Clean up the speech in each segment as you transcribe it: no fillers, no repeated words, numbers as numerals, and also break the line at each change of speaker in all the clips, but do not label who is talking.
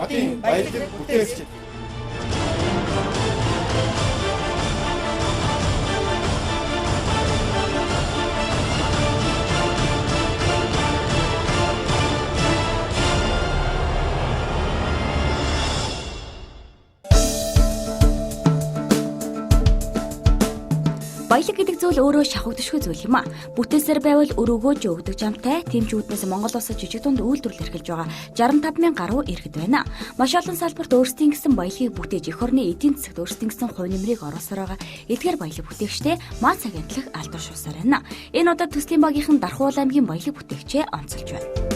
хотын баялаг бүтээгч.
Баялаг гэдэг зүйл өөрөө шавхагдшгүй зүйл юм а. Бүтээсээр байвал өрөөгөөж өгдөг жамтай, тийм ч үүднээс Монгол улсад жижиг дунд үйлдвэрлэл эрхэлж байгаа 65,000 гаруй иргэд байна. Маш олон салбарт өөрсдийн гэсэн баялагийг бүтээж эх орны эдийн засагт өөрсдийн гэсэн хувь нэмрийг оруулсаар байгаа эдгээр баялаг бүтээгчдээ Мац агентлаг алдаршуулсаар байна. Энэ удаад төслийн багийнхан Дархуул аймгийн баялаг бүтээгчээ онцолж байна.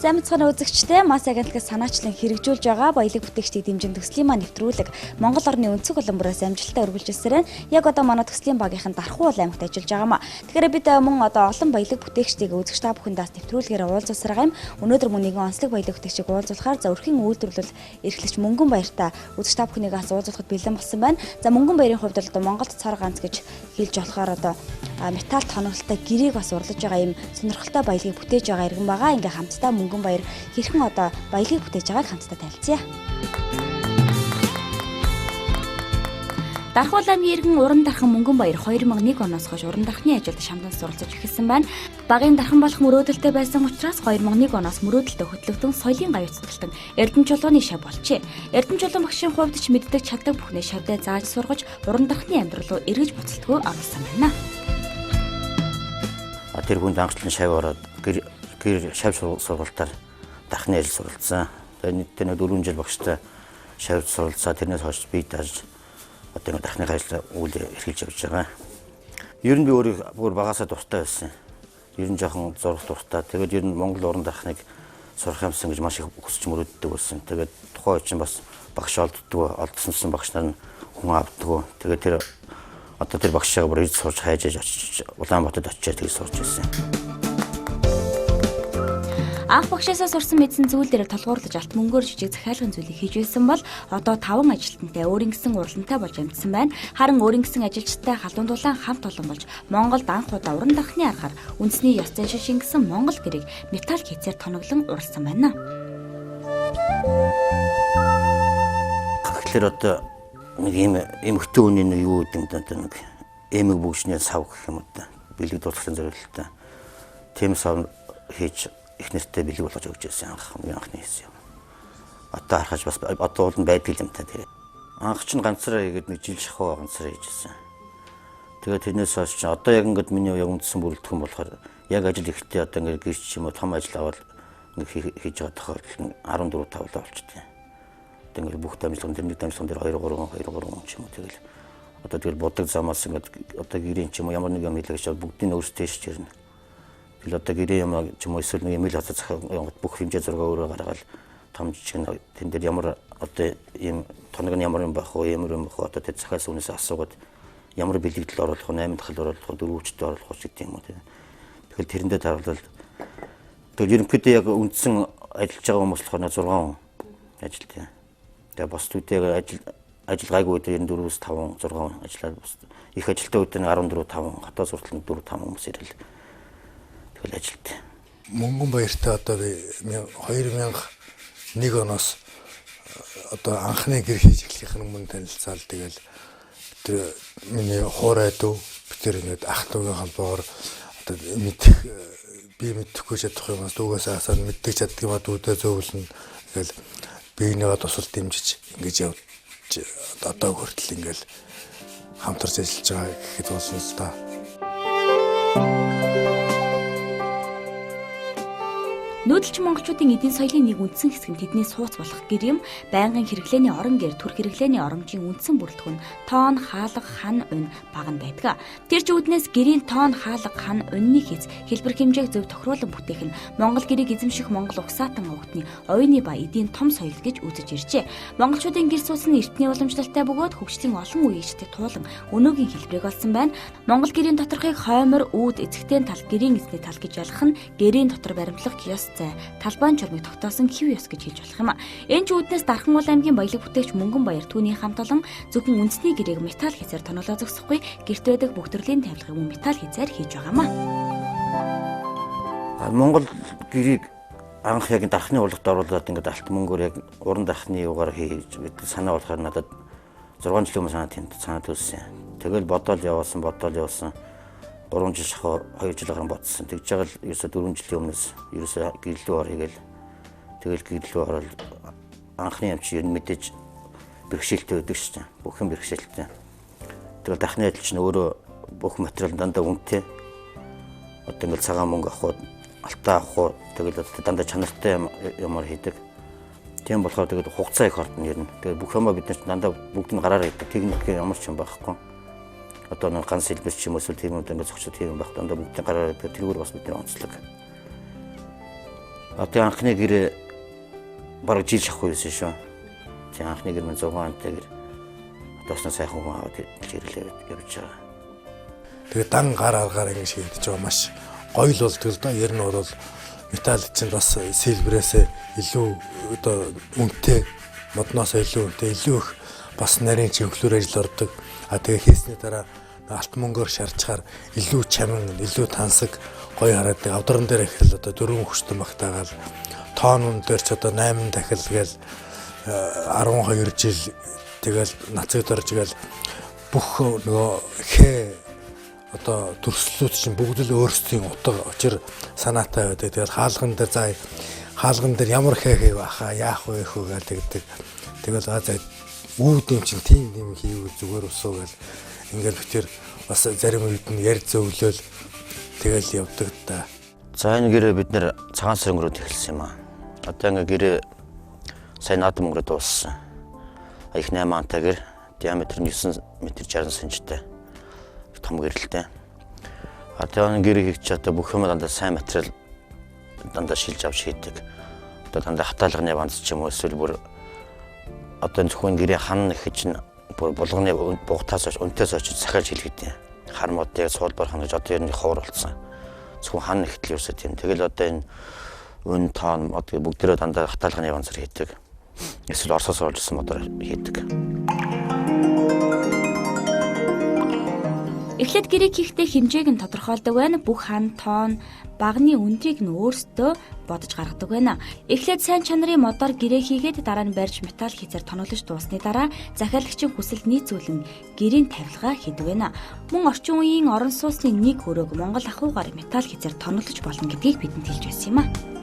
Сайн мэцхан үзэгчдээ Мас агентлагаас санаачлан хэрэгжүүлж байгаа баялаг бүтээгчдийг дэмжин төслийн маань нэвтрүүлэг Монгол орны өнцөг улам бүрээс амжилттай үргэлжилсээр байна. Яг одоо манай төслийн багийнхан Дархуул аймагт ажиллаж байгаа маа. Тэгэхээр бид мөн одоо олон баялаг бүтээгчдийг үзэгч та бүхэндээс нэвтрүүлгээр уулзуулсаар байгаа юм. Өнөөдөр мөн нэгэн онцлог баялаг бүтээгчийг уулзуулахаар за өрхийн үйлдвэрлэл эрхлэгч Мөнгөн баяртай үзэгч та бүхнийг бас уулзуулахад бэлэн болсон байна. За Мөнгөн баярын хувьд бол одоо Монголд цар ганц гэж хэлж болохоор одоо металл тоноглолтой гэрээг бас урлаж байгаа юм сонирхолтой баялагийг бүтээж байгаа иргэн байгаа. Ингээ хамтдаа Мөнгөн баяр хэрхэн одоо баялагийг бүтээж байгааг хамтдаа танилцъя. Дархуул аймгийн иргэн уран дархан Мөнгөн баяр 2001 оноос хойш уран дархны ажилд шамдан суралцаж эхэлсэн байна. Багын дархан болох мөрөөдөлтэй байсан учраас 2001 оноос мөрөөдөлтөд хөтлөгдөн соёлын гавь цэцгэлтэн Эрдэнэ чулууны шав болжээ. Эрдэнэ чулуун багшийн хувьд ч мэддэг чаддаг бүхнээ шавдаа зааж сургаж уран дархны амьдрал руу эргэж буцалтгүй оруулсан байна.
Тэр хүнд анхлан шав ороод гэр шав сургалтаар дархны ажил суралцсан. Тэгээд нийтдээ нэг 4 жил багштай шавьд суралцаа. Тэрнээс хойш би тааж одоо нэг дархны ажил үйл эрхэлж явж байгаа. Ер нь би өөрийг бүр багасаа дуртай байсан. Ер нь жоохон зурх дуртай. Тэгээд ер нь Монгол уран дархныг сурах юмсан гэж маш их хүсч мөрөөддөг байсан. Тэгээд тухайн үед чинь бас багш олддгоо, олдсонсон багш нар нь хүн авдгоо. Тэгээд тэр одоо тэр багшаа бүр ирж сурч хайж очиж Улаанбаатарт очиж тэгж сурч байсан.
Анх багшаасаа сурсан мэдсэн зүйл дээр толгуурлаж алт мөнгөөр жижиг захиалгын зүйлийг хийж байсан бол одоо 5 ажилтнтай өөрийн гэсэн уралдантай болж амжсан байна. Харин өөрийн гэсэн ажилчтай халуун дулаан хамт олон болж Монголд анх удаа уран дархны аргаар үндэсний ёс заншил шингэсэн Монгол гэрийг металл хийцээр тоноглон уралсан байна.
Тэгэхээр одоо нэг ийм эмэгтэй хүний нэг юу гэдэг нь одоо нэг эмэг бүгшний сав гэх юм уу да. Бэлэг дуудлахын зорилттой. Тийм сав хийж их нэртэй бэлэг болгож өгч байсан анх анхны хийсэн юм. Одоо харахаж бас одоо бол байдаг юм та тэр. Анх чинь ганцаараа хийгээд нэг жил шахуу ганцаараа хийжсэн. Тэгээд тэрнээс хойш чинь одоо яг ингээд миний яг үндсэн бүрэлдэхүүн болохоор яг ажил ихтэй одоо ингээд гэрч ч юм уу том ажил аваад ингээд хийж байгаа тохиолдол нь 14 тавлаа болчихдээ. Одоо ингээд бүх дамжлагын тэр нэг дамжлаган дээр 2 3 2 3 ч юм уу тэгэл одоо тэгэл будаг замаас ингээд одоо гэрийн ч юм уу ямар нэг юм хийлгэж бүгдийг өөрсдөө шиж ирнэ. Тэгэл одоо гэрээ юм ч юм уу эсвэл нэг юм л хацаа захиад бүх хэмжээ зураг өөрөө гаргаад том жижиг нь тэн дээр ямар одоо ийм тоног нь ямар юм байх вэ, ямар юм байх вэ одоо тэр захиас үнээс асуугаад ямар бэлэгдэл оруулах вэ, 8 дахь оруулах вэ, 4 хүчтэй оруулах вэ гэдэг юм уу тийм. Тэгэхээр тэрэндээ таарвал тэгэл ерөнхийдөө яг үндсэн ажиллаж байгаа хүмүүс болохоор 6 хүн ажилтдаг. Тэгээ бус үедээ ажил гайгүй үед ер нь 4-5 6 хүн ажиллаад бус их ажилтаа үед нь 14 5 хотоос хүртэл 4 5 хүмүүс ирэл тэгэл ажилт.
Мөнгөн баяртай одоо би 2001 оноос одоо анхны гэр хийж эхлэхийнх нь өмнө танилцаал тэгэл тэр миний хуурай дүү би тэр ингээд ах дүүгийн холбоогоор одоо мэдэх би мэдэхгүй чадах юмас дүүгээс асаад мэддэг чаддаг юм а дүүдээ зөөвлөн тэгэл биенийгээ тусал дэмжиж ингэж явж одоо хүртэл ингээл хамтарч ажиллаж байгаа гэхэд болно л да.
Нүүдэлчин монголчуудын эдийн соёлын нэг үндсэн хэсэг нь тэдний сууц болох гэр юм. Байнгын хэрэглээний орон гэр, төр хэрэглээний оромжийн үндсэн бүрэлдэхүүн тоон, хаалга, хан, унь багна байдаг. Тэр ч үүднээс гэрийн тоон, хаалга, хан, уньны хийц хэлбэр хэмжээг зөв тохируулан бүтээх нь Монгол гэрийг эзэмших Монгол угсаатан овготны оюуны ба эдийн том соёл гэж үзэж иржээ. Монголчуудын гэр сууц нь эртний уламжлалтай бөгөөд хөгжлийн олон үеийн шатыг туулан өнөөгийн хэлбэрийг олсон байна. Монгол гэрийн доторхыг хоймор, үүд, эцэгтэй тал, гэрийн эзний тал гэж ялгах нь гэрийн дотор баримтлах ёс зай, талбайн чурмыг тогтоосон хэв ёс гэж хэлж болох юм. Энэ ч үүднээс Дархан уул аймгийн баялаг бүтээгч Мөнгөн Баяр түүний хамт олон зөвхөн үндэсний гэрээг металл хязгаар тоноолоо зогсохгүй гэрт байдаг бүх төрлийн тавилгыг мөн металл хязгаар хийж байгаа юм.
Монгол гэрээг анх яг дархны урлагт оруулаад ингээд алт мөнгөөр яг уран дархны юугаар хийж бид санаа болохоор надад 6 жилийн өмнө санаа тэнд санаа төлсөн. Тэгэл бодоол явуулсан. 3 жил шахуу 2 жил гарan бодсон. Тэгж байгаа л ерөөсө 4 жилийн өмнөөс ерөөсө гэрлүү ор хийгээл тэгэл гэрлүү орол анхны юм чи ер нь мэдээж бэрхшээлтэй байдаг шүү дээ. Бүх юм бэрхшээлтэй. Тэгэл дархны ажил чинь өөрөө бүх материал дандаа үнэтэй. Одоо ингээл цагаан мөнгө авах уу, алтаа авах уу, тэгэл дандаа чанартай юмар хийдэг. Тийм болохоор тэгээд хугацаа их ордно ер нь. Тэгээд бүх юмаа бид нар дандаа бүгд нь гараар хийдэг. Техник ямар ч юм байхгүй. Одоо нэг ганц хэлбэр ч юм уу эсвэл тийм юм ингээд зогсож тийм юм байх. Дандаа бүгдийн гараар хийдэг. Тэрүүр бас бидний онцлог. Одоо анхны гэрээ бараг жил шахах байсан шүү. Тийм анхны гэр минь 6 антай гэр. Одоос нь сайхан хүн аваад ирлээ явж байгаа.
Тэгээд дан гар аргаар ингэж хийдэж байгаа маш гоё л болдог л да. Ер нь бол металл чинь бас силбрээс илүү одоо үнэтэй, модноос илүү үнэтэй, илүү их бас нарийн чиглэлээр ажил ордог. А тэгээ хийсний дараа алт мөнгөөр шарчхаар илүү чамин, илүү тансаг гоё хараадаг. Авдран дээр ихэл одоо 4 хүчтэн багтаагаал тоонун дээр ч одоо 8 дахил гээл 12 жил тэгэл нацагд орж гээл бүх нөгөө хээ одоо төрслүүд чинь бүгд л өөрсдийн утга учир санаатай байдаг. Тэгэл хаалган дээр за хаалган дээр ямар хээ хийв ахаа яах вэ хөө гэдэг. Тэгэл за үүд юм чинь тийм юм хийвэл зүгээр усуу гэл ингээл битэр бас зарим үед нь ярьж зөвлөөл тэгэл явдаг та.
За энэ гэрээ бид нэр цагаан сар өнгөрөөд эхэлсэн юм аа. Одоо ингээ гэрээ сая наадам өнгөрөө дууссан. Их 8 антай гэр, диаметр нь 9 м 60 см-тэй. Том гэрэлтэй. А тэгээ энэ гэрээ хийх чи одоо бүх юм дандаа сайн материал дандаа шилж авч хийдэг. Одоо дандаа хатаалганы банц ч юм уу эсвэл бүр одоо зөвхөн гэрээ хан гэхэд чинь бүр булганы бугатаас хойш өнтөөс хойш сахиалж хэлгээд. Хар модыг суулбар хан гэж одоо ер нь ховор болсон. Зөвхөн хан гэхтэл ерөөсөө тийм. Тэгэл одоо энэ өн тоон мод бүгдээрээ дандаа хатаалганы банцаар хийдэг. Эсвэл Оросоос орж ирсэн модоор хийдэг.
Эхлээд гэрээг хийхдээ хэмжээг нь тодорхойлдог байна. Бүх хан, тоон, багны өндрийг нь өөрсдөө бодож гаргадаг байна. Эхлээд сайн чанарын модоор гэрээ хийгээд дараа нь барьж металл хязгаар тоноглож дууссаны дараа захиалагчийн хүсэлд нийцүүлэн гэрийн тавилга хийдэг байна. Мөн орчин үеийн орон сууцны нэг хөрөөг Монгол ахуйгаар металл хязгаар тоноглож болно гэдгийг бидэнд хэлж байсан юм а.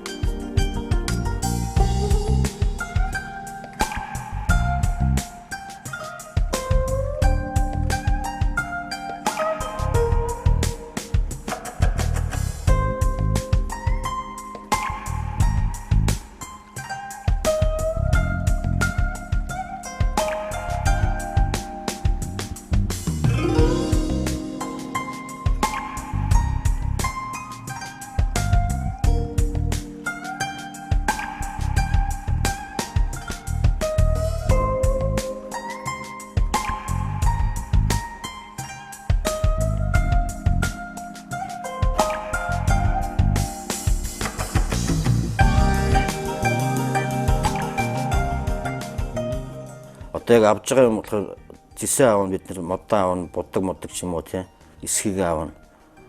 Одоо яг авж байгаа юм болохоор зэсээ аавна, бид нэр модоо аавна, будаг мудаг ч юм уу тийм, эсхийг аавна.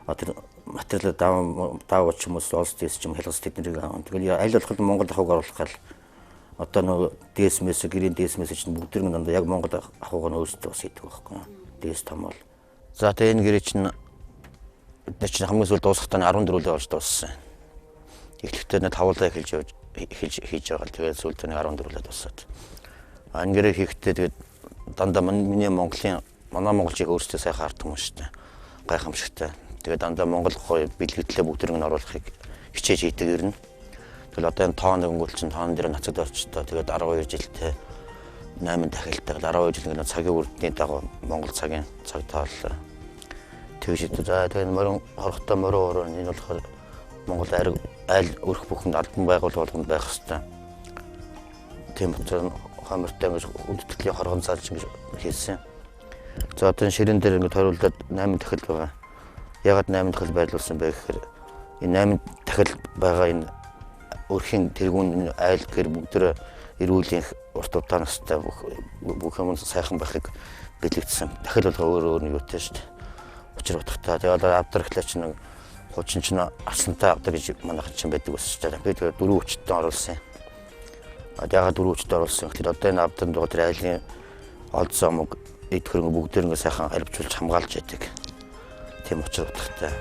Тэр материалаа даав ч юм уу, олс дэс ч юм хялгас тэднийг аавна. Тэгэл аль болох Монгол ахуйг оруулах гал одоо нөгөө дээс мэс гэрийн дээс мэс чинь бүгд нэг дандаа яг Монгол ахуйг нь өөрсдөө бас хийдэг байхгүй. Дээс том бол. За тэгээ энэ гэрээ чинь бид нар чинь хамгийн сүүлд дуусгахдаа 14-лээ болж дууссан. Эхлэхдээ нэг 5-лаа эхэлж хийж байгаа л тэгээд сүүлд нэг 14-лээ дуусаад. Энэ гэрээ хийхдээ тэгээд дандаа миний Монголын манай монголчийг өөрсдөө сайхан хардаг юм шүү дээ. Гайхамшигтай. Тэгээд дандаа Монгол гоё бэлгэдлээ бүгд нэг оруулахыг хичээж хийдэг ер нь. Тэгэл одоо энэ тоон өнгөрөл чинь тоон дээр нацагд орчтой. Тэгээд 12 жилтэй 8 дахилтай 12 жил ингээд цагийн үрдний дагуу Монгол цагийн цаг тооллоо. Тэгж идэв. За тэгээд морин хорохтой морин уруу энэ болохоор Монгол айл өрх бүхэнд албан байгууллага болгонд байх хэвээр. Тийм учраас хамартай ингэж хүндэтгэлийн хоргон залж ингэж хийсэн. За одоо энэ ширээн дээр ингэж тойруулаад 8 дахил байгаа. Ягаад 8 дахил байрлуулсан бэ гэхээр энэ 8 дахил байгаа энэ Өрхийн тэргүүн айл гэр бүгдөө эрүүлийн урт удаан настай бүх юм сайхан байхыг бэлэгдсэн. Дахил болго өөр өөр нь юутай шүү дээ. Учир утгатай. Тэгээд авдар гэхлээр чинь нэг хуучин чинь арслантай авдар гэж манайхан чинь байдаг байсан шүү дээ. Би тэгээд 4 хүчтэй оруулсан юм. Ягаад 4 хүчтэй оруулсан гэхээр одоо энэ авдрын дугаар тэр айлын олд зомог эд хөрөнгө бүгдээр ингээ сайхан арвжуулж хамгаалж яадаг. Тийм учир утгатай.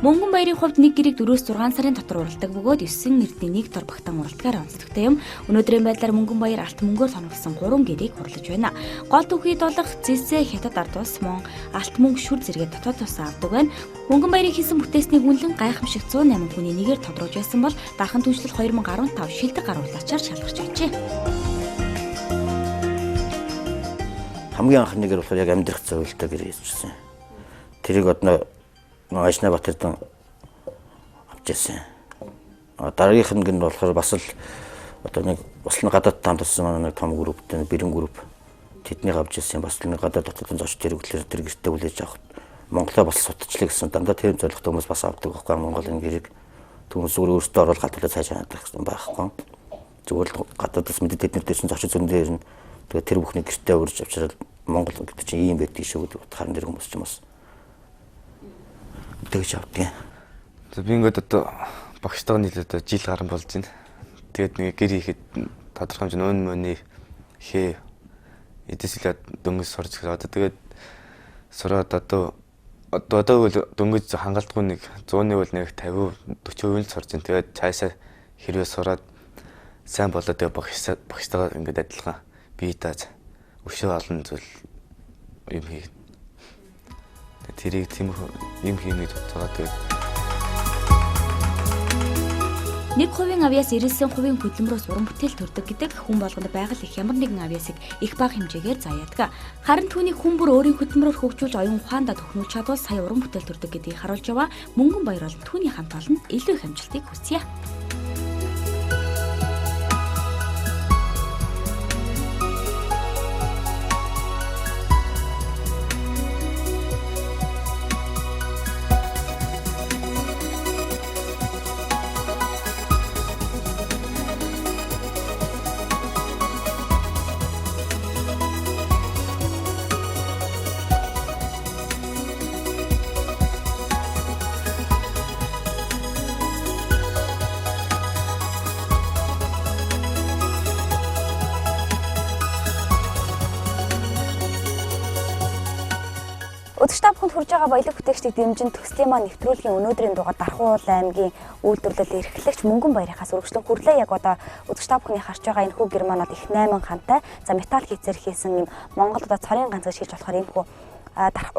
Мөнгөн баярын хувьд нэг гэрийг 4-6 сарын дотор уралдаг бөгөөд 9 эрдний нэг дор багтан уралдгаар онцлогтой юм. Өнөөдрийн байдлаар Мөнгөн баяр алт мөнгөөр тоногдсон 3 гэрийг хурлаж байна. Гол түүхийд болох зэлсээ хятад ард улс мөн алт мөнгө шүр зэрэгээ дотоод тусаа авдаг байна. Мөнгөн баярыг хийсэн бүтээсний үнэлэн гайхамшиг 108 хүний нэгээр тодруулж байсан бол дархан түншлэл 2015 шилдэг гаруулаачаар шалгарч байжээ.
Хамгийн анхны гэр болохоор яг амьдрах зорилттой гэр хийжсэн. Тэрийг одоо Ажнаа Батэрдэн авч ирсэн. Дараагийнх нь гэр нь болохоор бас л одоо нэг бас л гадаад хамтарсан манай нэг том групптэй бэрэн групп тэднийг авч ирсэн. Бас л нэг гадаад дотоодын зочд хэрэглэлээр тэр гэртээ хүлээж авах. Монголоо бас сутчлаа гэсэн дандаа тийм зорилготой хүмүүс бас авдаг байхгүй Монголын гэрийг хүмүүс зүгээр өөрсдөө орол гадаадаа цаашаа хадах гэсэн байхгүй. Зүгээр л гадаадас мэдээ тэднэртэй чинь зочид зөндөө ирнэ. Тэгээд тэр бүхнийг гэртээ урьж авчирал Монгол гэдэг чинь ийм байдаг шүү гэдэг утгаар нэр хүмүүс ч юм бас тэгж авдгийн.
Би ингээд одоо багштайгаа нийлээд одоо жил гарan болж байна. Тэгээд нэг гэр хийхэд тодорхой хэмжээний өн мөний хээ эдээс илүү дөнгөж сурч эхэлсэн. Одоо тэгээд сураад одоо бол дөнгөж хангалтгүй нэг 100-ны бол нэг 50 40% л сурч байна. Тэгээд цаашаа хэрвээ сураад сайн болоод тэгээд багштайгаа ингээд адилхан бие дааж өшөө олон зүйл юм хий. Тэрийг тийм юм хийнэ гэж бодож байгаа. Тэгээд
1% авьяас ирэлсэн хувийн хөдөлмөрөөс уран бүтээл төрдөг гэдэг хүн болгонд байгаль их ямар нэгэн авьяасыг их бага хэмжээгээр заяадаг. Харин түүнийг хүн бүр өөрийн хөдөлмөрөөр хөгжүүлж оюун ухаандаа төхнүүлж чадвал сая уран бүтээл төрдөг гэдгийг харуулж яваа Мөнгөн баяр болон түүний хамт олонд илүү их амжилтыг хүсье. Үзэгч та бүхэнд хүрж байгаа баялаг бүтээгчдийг дэмжин төслийн маань нэвтрүүлгийн өнөөдрийн дугаар Дархуул аймгийн үйлдвэрлэл эрхлэгч Мөнгөн баярынхаас үргэлжлэн хүрлээ. Яг одоо үзэгч та бүхний харж байгаа энэ хүү гэр маань бол их 8 хантай. За металл хийцээр хийсэн юм Монгол одоо цорын ганц гэж хэлж болохоор энэ хүү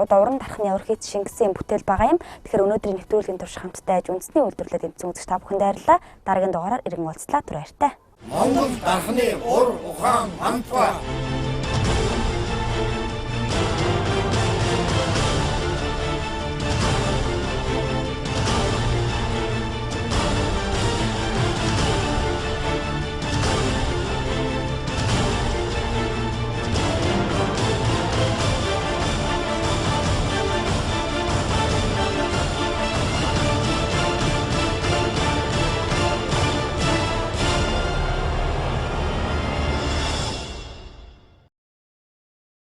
одоо уран дархны урхийц шингэсэн юм бүтээл байгаа юм. Тэгэхээр өнөөдрийн нэвтрүүлгийн турш хамтдаа аж үндэсний үйлдвэрлэлд дэмжсэн үзэгч та бүхэнд баярлалаа. Дараагийн дугаараар иргэн уулзлаа. Түр баяртай.
Монгол дархны ур ухаан амтва.